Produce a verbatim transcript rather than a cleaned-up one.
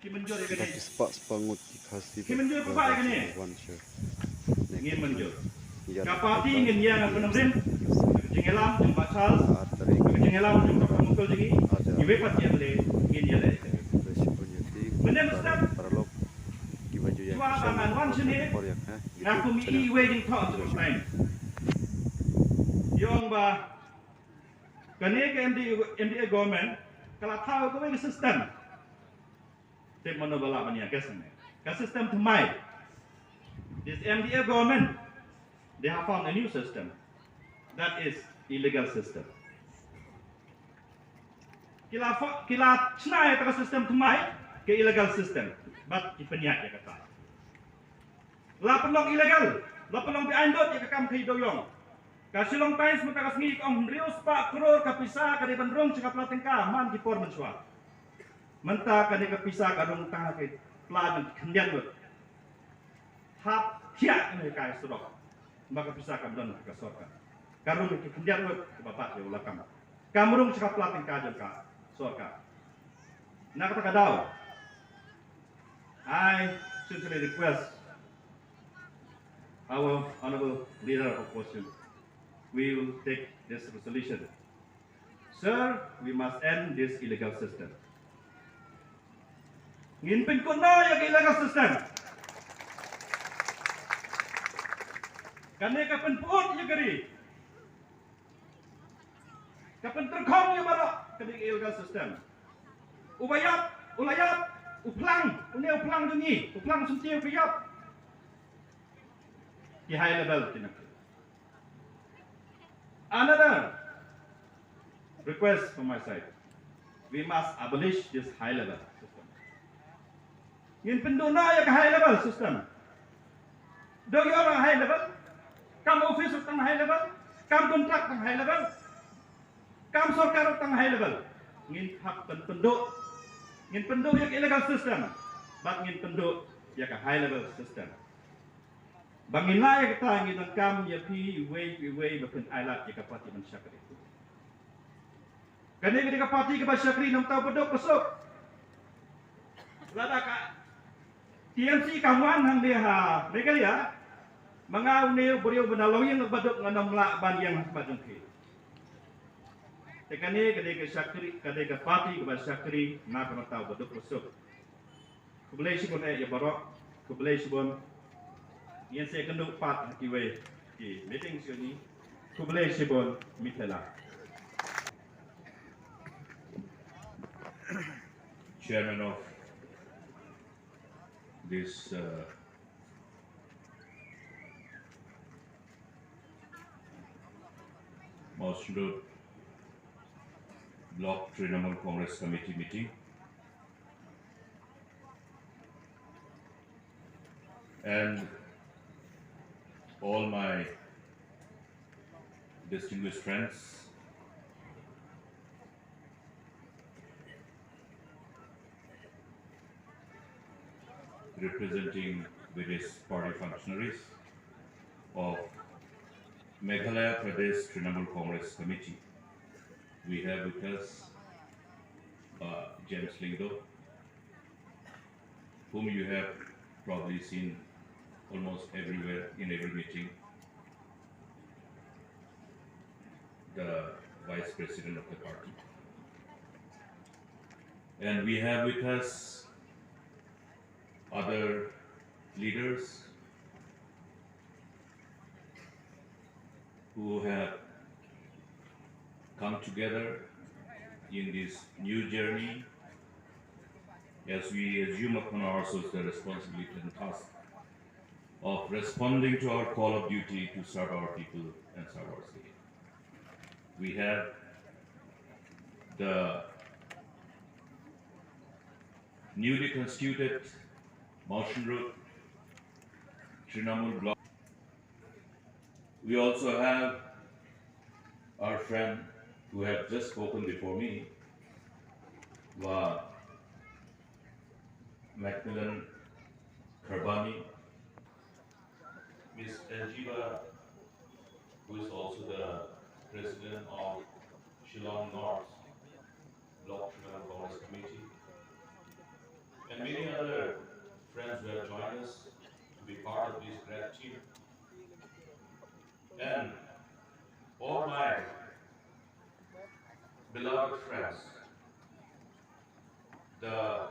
Ki mynjur ïa kane. Ki spah spah ngut ki Khasi. Ki mynjur ba wan sha. Ngin mynjur. Ka party ngin ïa nga pynrim. Jingïalam jong Bah Charles. Jingïalam jong Doctor Mukul jong ngi. Iwei pat ïa lade ngin ïa lade. Mynne mynstep. Ki mynjur ïa. Chwa ba ngan wan shane. Nga kum iwei jingthoh jong time. Ïong ba kane ka M D A, M D A government ka la thaw kawei ka system. Tip mano ba lah ban ïa ka system. Ka system thymmai. This M D A government, they have found a new system. That is illegal system. Ki la fa-, ki la chna ïa ka system thymmai, ka illegal system. Bad ki pynïaid ïa kata. La pynlong illegal, la pynlong beaiñ lut ïa ka kam khaïi dewiong. Ka Shillong Times mynta ka sngi ka ong hynriew spah klur ka pisa ka dei ban rung sha ka pla tyngka man ki por mynshuwa. Mynta kane ka pisa ka rung tang ha ka pla jong ki khyndiat ngut. Hap thiah kane ka surok. Ba ka pisa kam don ha ka sorkar. Ka rung ki khyndiat ngut kaba bat ïa u lakam. Kam rung sha ka pla tyngka jong ka sorkar. Na kata ka daw, I sincerely request our honorable leader of opposition, we will take this resolution. Sir, we must end this illegal system. Ngin pynkut noh ïa ka illegal system. Kane ka pynput ïa ka ri. Ka pyntrkhong ïa baroh ka dei ka illegal system. Uba ïap, u la ïap, u phlang, une u phlang jong ngi, u phlang syntiew ka ïap. Ki high level ki na. Another request from my side. We must abolish this high level system. Ngin pynduh noh ïa ka high level system. Dei ïa ka high level. Kam office tang high level. Kam contract tang high level. Kam sorkar tang high level. Ngin hap pyn-, pynduh. Ngin pynduh ïa ka illegal system. Bad ngin pynduh ïa ka high level system. Ba ngin lah ïa kata ngin donkam ïa phi iwei iwei ba phin ailad ïa ka party ban shakri. Kane ka dei ka party kaba shakri namar ba duk ba suk. Lada ka T M C kam wan hangne ha Meghalaya, ma nga une u briew ba na longïing ba duk ngan ym lah ban ïeng ha khmat jong phi. Te kane ka dei ka shakri, ka dei ka party kaba shakri na ka bynta ba duk ba suk. Khublei shibun eh ïa baroh. Khublei shibun. Ngin sa ïakynduh pat ha kiwei ki meeting shuh ni. Khublei shibun, Mithela. Chairman of this, uh, Mawshynrut Block Trinamool Congress Committee meeting. And all my distinguished friends, representing various party functionaries of Meghalaya Pradesh Trinamool Congress Committee. We have with us, uh, James Lyngdoh, whom you have probably seen almost everywhere in every meeting, the vice president of the party. And we have with us other leaders who have come together in this new journey as we assume upon ourselves the responsibility and task of responding to our call of duty to serve our people and serve our state. We have the newly constituted Mawshynrut Trinamool Block. We also have our friend who have just spoken before me, Bah Macmillan Kharbani, Miss Eljiba, who is also the president of Shillong North Block Trinamool Congress Committee. And we And all my beloved friends, the